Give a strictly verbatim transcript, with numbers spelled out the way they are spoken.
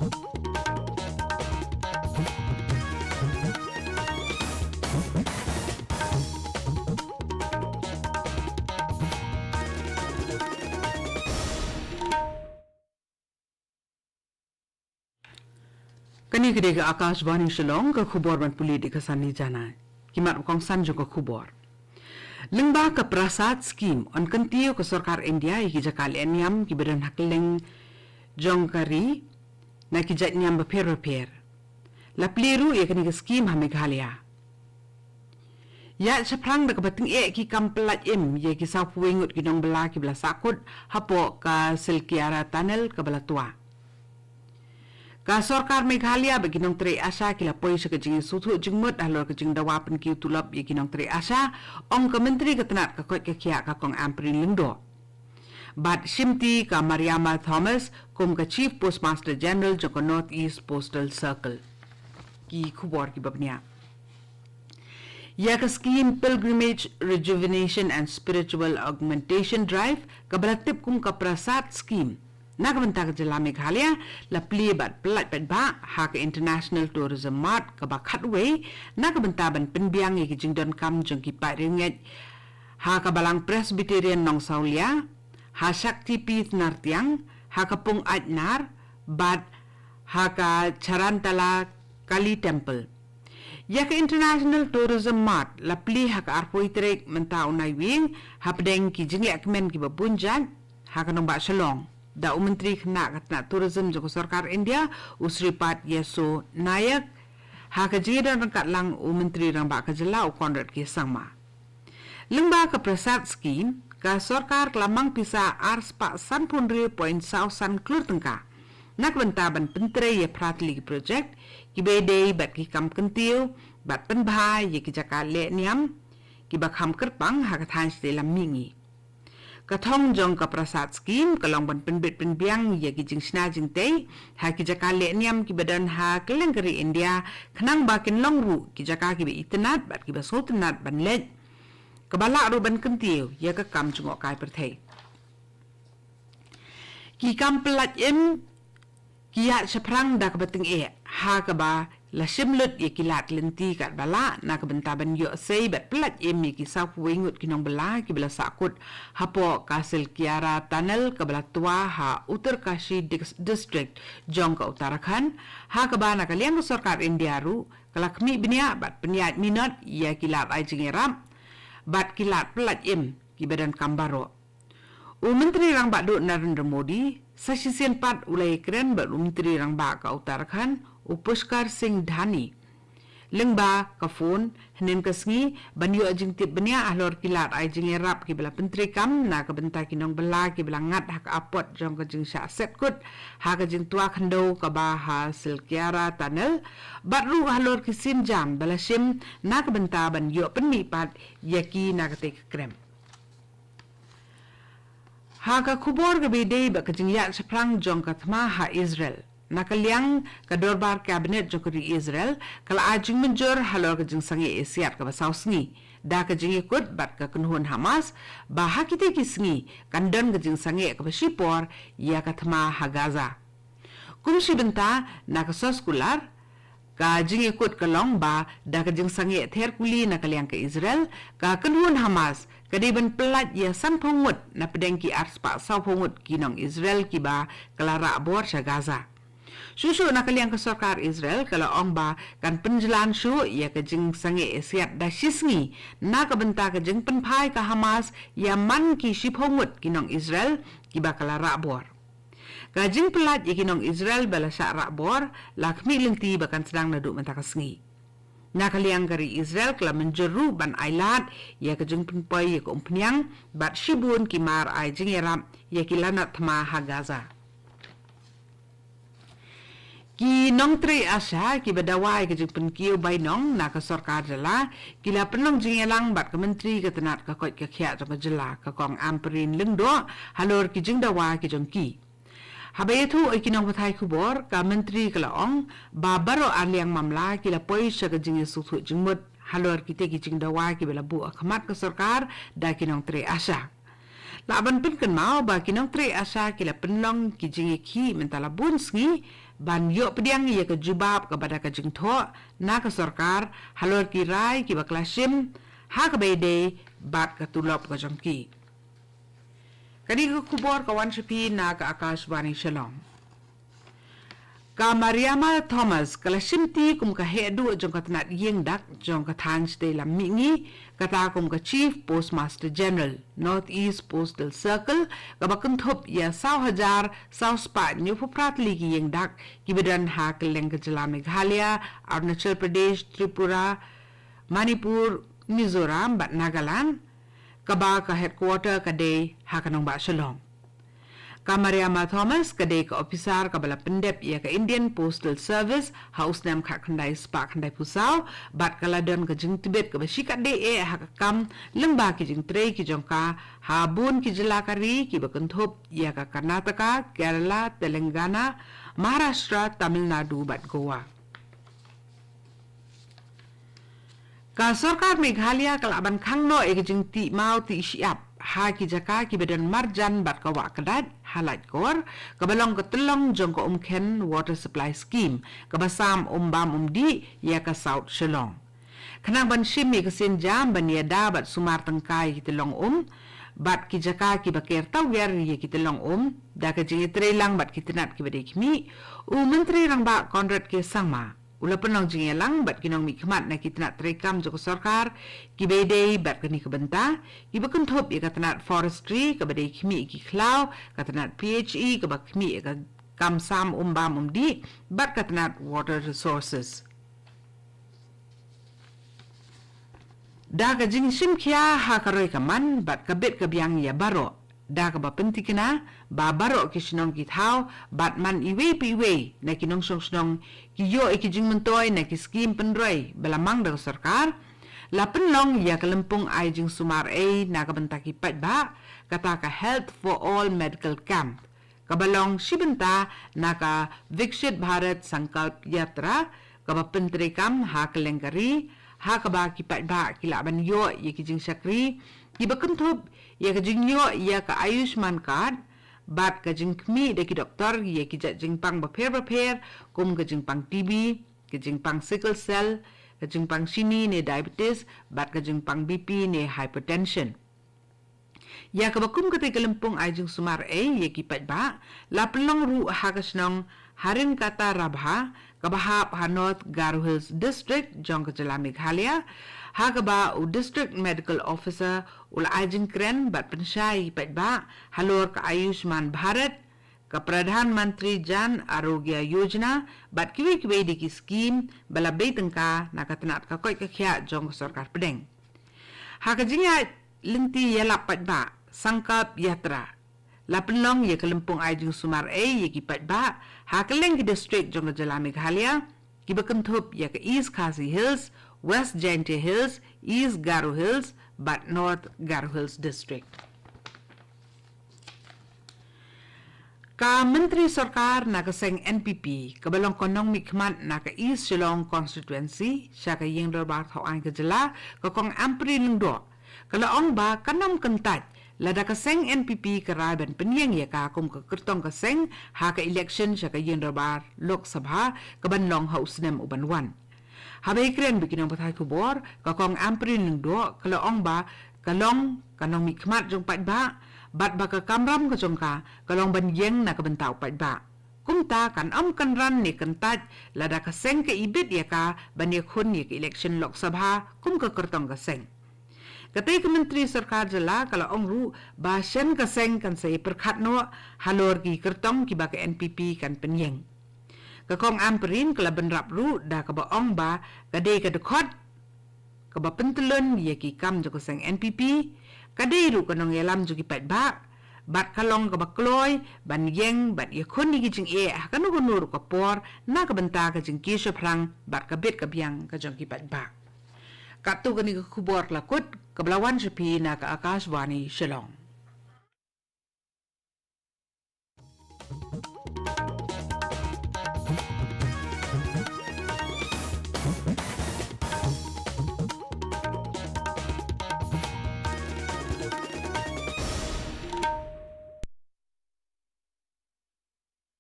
Kane ka dei ka Akashvani Shillong, ka khubor ban pule da ka Sani Jana. Ki mat ba kongsan jong ka khubor. Lyngba ka Prasad Scheme, yn kyntiew ka sorkar India ïa ki jaka leh niam kiba don ha kylleng jong ka ri na ki jait niam bapher bapher. La plie ruh ïa kane ka scheme ha Meghalaya. Ïaid shaphrang da kaba tyngeh ki kam pyllait im ïa ki sawphew wei ngut ki nongbylla kiba la sahkut hapoh ka Silkiara Tunnel kaba la twa. Ka sorkar Meghalaya bad ki nongtrei ASHA ki la poi sha ka jingïasngewthuh jingmut halor ka jingdawa pynkiew tulop ïa ki nongtrei ASHA, ong ka Myntri ka tnat ka koit ka khiah ka Kong Ampareen Lyngdoh. Bad shimti ka Mariama Thomas kum ka Chief Postmaster General jong ka North East Postal Circle. Ki khubor kiba bniah. Ïa ka scheme Pilgrimage Rejuvenation and Spiritual Augmentation Drive, kaba la tip kum ka Prasad Scheme, na ka bynta ka jylla Meghalaya, la plie bad pyllait paidbah ha ka International Tourism Mart kaba khatwei, na ka bynta ban pynbiang ïa ki jingdonkam jong ki paid riewngeit ha ka Balang Presbyterian Nongsawlia, ha Shakti Peeth Nartiang, ha ka Pung Aitnar, bad ha ka Charantala Kali Temple. Ïa ka International Tourism Mart la plie ha ka arphew tarik mynta u Naiwieng, hapdeng ki jinglehkmen kiba bun jait ha ka nongbah Shillong, da u Myntri khynnah ka tnat Tourism jong ka sorkar India, u Shripad Yesso Nayak, ha ka jingïadon ryngkat lang u Myntri Rangbah ka jylla, u Conrad K Sangma. Lyngba ka Prasad Scheme, ka sorkar ka la mang pisa ar spah sanphew hynriew point saw san klur tyngka na ka bynta ban pyntrei ïa phra tylli ki project kiba ïadei bad ki kam kyntiew bad pynbha ïa ki jaka leh niam kiba kham kyrpang ha ka thaiñ shatei lam mihngi. Ka thong jong ka Prasad Scheme ka long ban pynbit pynbiang ïa ki jingshna jingtei ha ki jaka leh niam kiba don ha kylleng ka ri India, khnang ba kin long ruh ki jaka kiba itynnad bad kiba sngewtynnad ban leit, kaba lah ruh ban kyntiew ïa ka kam jngohkai pyrthei. Ki kam pyllait im ki ïaid shaphrang da kaba tyngeh, ha kaba la shim lut ïa ki lad lynti katba lah na ka bynta ban ïoh sei bad pyllait im ïa ki sawphew wei ngut ki nongbylla kiba la sahkut hapoh ka Silkiara Tunnel kaba la twa ha Uttarkashi Dis-, District jong ka Uttarakhand, ha kaba na ka liang ka sorkar India ruh ka la khmih bniah bad pynïaid minot ïa ki lad ai jingïarap bad ki lad pyllait im kiba donkam baroh. U Myntri Rangbah Duh Narendra Modi sa shisien pat u la ïakren bad u Myntri Rangbah ka Uttarakhand, u Pushkar Singh Dhani, lyngba ka phone hynnin ka sngi, ban ïoh jingtip bniah halor ki lad ai jingïarap kiba la pyntreikam na ka bynta ki nongbylla kiba la ngat ha ka apot jong ka jingshah set kut ha ka jingtwa khyndew kaba ha Silkiara Tunnel, bad ruh halor ki sienjam ba la shim na ka bynta ban ïoh pynmih pat ïa ki na katei ka krem. Ha ka khubor kaba ïadei bad ka jingïaid shaphrang jong ka thma ha Israel, na ka liang ka dorbar cabinet jong ka ri Israel ka la ai jingmynjur halor ka jingsangeh ïasiat kaba saw sngi da ka jingïakut bad ka kynhun Hamas, ba ha kitei ki sngi kan don ka jingsangeh kaba shipor ïa ka thma ha Gaza. Kum shi bynta na ka soskular, ka jingïakut ka long ba da ka jingsangeh ther kuli na ka liang ka Israel, ka kynhun Hamas ka dei ban pyllait ïa sanphew ngut na pdeng ki arspah sawphew ngut ki nong Israel kiba ka la rah bor sha Gaza. Shuh shuh na ka liang ka sorkar Israel ka la ong ba kan pynjlan shuh ïa ka jingsangeh ïasiat da shi sngi na ka bynta ka jingpynphai ka Hamas ïa man ki shiphew ngut ki nong Israel kiba ka la rah bor. Ka jingpyllait ïa ki nong Israel ba la shah rah bor la khmih lynti ba kan sdang naduh mynta ka sngi. Na ka liang ka ri Israel ka la mynjur ruh ban ailad ïa ka jingpynpoi ïa ka umphniang bad shibun ki mar ai jingïarap ïa ki lanot thma ha Gaza. Ki nongtrei ASHA kiba dawa ïa ka jingpynkiew bainong na ka sorkar jylla ki la pynlong jingïalang bad ka Myntri ka tnat ka koit ka khiah jong ka jylla, ka Kong Ampareen Lyngdoh, halor ki jingdawa ki jong ki. Haba ïathuh ïa ki nongpathai khubor, ka Myntri ka la ong ba baroh arliang mamla ki la poi sha ka jingïasngewthuh jingmut halor kitei ki jingdawa kiba la buh ha khmat ka sorkar da ki nongtrei ASHA. La ban pynkynmaw ba ki nongtrei ASHA ki la pynlong ki jingïakhih mynta la bun sngi ban ïoh pdiang ïa ka jubab kaba da ka jingthoh na ka sorkar halor ki rai kiba ki la shim ha kaba ïadei bad ka tulop ka jong ki. Kane ka khubor ka wan sha phi na ka Akashvani Shillong. Ka Mariama Thomas ka la shimti kum ka heh duh jong ka tnat ïing dak jong ka thaiñ shatei lam mihngi, kata kum ka Chief Postmaster General, North East Postal Circle, kaba kynthup ïa saw hajar saw spah hynñiewphew phra tylli ki ïing dak kiba don ha kylleng ka jylla Meghalaya, Arunachal Pradesh, Tripura, Manipur, Mizoram bad Nagaland, kaba ka headquarter ka dei ha ka nongbah Shillong. Ka Mariama Thomas ka dei ka ophisar kaba la pyndep ïa ka Indian Postal Service ha u snem khatkhyndai spah khyndaiphew saw, bad ka la don ka jingtbit kaba shikatdei eh ha ka kam lyngba ki jingtrei ki jong ka ha bun ki jylla ka ri kiba kynthup ïa ka Karnataka, Kerala, Telangana, Maharashtra, Tamil Nadu bad Goa. Ka sorkar Meghalaya ka lah ban khang noh ïa ka jingtih maw tih shyiap ha ki jaka kiba don marjan bad ka wah kdait ha Laitkor, kaba long ka tyllong jong ka Umkhen Water Supply Scheme, kaba sam um bam um dih ïa ka South Shillong. Khnang ban shim ïa ka sienjam ban ïada bad sumar tyngka ïa ki tyllong um bad ki jaka kiba ker tawger ïa ki tyllong um, da ka jingïatreilang bad ki tnat kiba dei khmih, u Myntri Rangbah Conrad K Sangma u la pynlong jingïalang bad ki nongmihkhmat na ki tnat treikam jong ka sorkar kiba ïadei bad kane ka bynta, kiba kynthup ïa ka tnat forestry kaba dei khmih ïa ki khlaw, ka tnat P H E kaba khmih ïa ka kam sam um bam um dih, bad ka tnat water resources. Da ka jingshim khia ha ka roi ka man bad ka bit ka biang ïa baroh, da kaba pyntikna ba baroh ki shnong ki thaw bad man iwei pa iwei na ki nongshong shnong ki ïoh ïa ki jingmyntoi na ki skim pynroi ba la mang da ka sorkar, la pynlong ïa ka lympung ai jingsumar ei na ka bynta ki paidbah, kata ka Health for All Medical Camp, kaba long shi bynta na ka Viksit Bharat Sankalp Yatra, kaba pyntreikam ha kylleng ka ri, ha kaba ki paidbah ki lah ban ïoh ïa ki jingshakri kiba kynthup ïa ka jingïoh ïa ka Ayushman Card, bad ka jingkhmih da ki doktor ïa ki jait jingpang bapher bapher, kum ka jingpang T B, ka jingpang sickle cell, ka jingpang shini ne diabetes, bad ka jingpang B P ne hypertension. Ïa kaba kum katei ka lympung ai jingsumar ei ïa ki paidbah, la pynlong ruh ha ka shnong Harinkata Rabha, kaba hap ha North Garo Hills District jong ka jylla Meghalaya, ha kaba u District Medical Officer u la ai jingkren bad pynshai ïa ki paidbah halor ka Ayushman Bharat, ka Pradhan Mantri Jan Arogya Yojana, bad kiwei kiwei de ki skim ba la bei tyngka na ka tnat ka koit ka khiah jong ka sorkar pdeng. Ha ka jingïaid lynti ïalap paidbah, Sankalp Yatra, la pynlong ïa ka lympung ai jingsumar ei ïa ki paidbah ha kylleng ki district jong ka jylla Meghalaya, kiba kynthup ïa ka East Khasi Hills, West Jaintia Hills, East Garo Hills, bad North Garo Hills District. Ka Myntri Sorkar na ka seng N P P, kaba long ka nongmihkhmat na ka East Shillong Constituency sha ka Ïingdorbar Thawaiñ ka jylla, ka Kong Ampareen Lyngdoh, ka la ong ba kan ym kyntait lada ka seng N P P ka rai ban pynïeng ïa ka kum ka kyrtong ka seng ha ka election sha ka Ïingdorbar Lok Sabha kaban long ha u snem uban wan. Haba ïakren bad ki nongpathai khubor, ka Kong Ampareen Lyngdoh ka la ong ba ka long ka nongmihkhmat jong paidbah, bad ba ka kamram ka jong ka ka long ban ïeng na ka bynta u paidbah. Kumta kan ym kynran ne kyntait lada ka seng ka ibit ïa ka ban ïakhun ïa ka election Lok Sabha kum ka kyrtong ka seng. Katei ka Myntri Sorkar Jylla ka la ong ruh ba shen ka seng kan sa ïapyrkhat noh halor ki kyrtong kiba ka N P P kan pynïeng. Ka Kong Ampareen ka la bynrap ruh da kaba ong ba ka dei ka dkhot kaba pyntylun ïa ki kam jong ka seng N P P, ka dei ruh ka nongïalam jong ki paidbah, bad ka long kaba kloi ban ïeng bad ïakhun ïa ki jingeh ha kano kano ruh ka por na ka bynta ka jingkiew shaphrang bad ka bit ka biang ka jong ki paidbah. Katto kane ka khubor la kut, kaba la wan sha phi na ka Akashvani Shillong.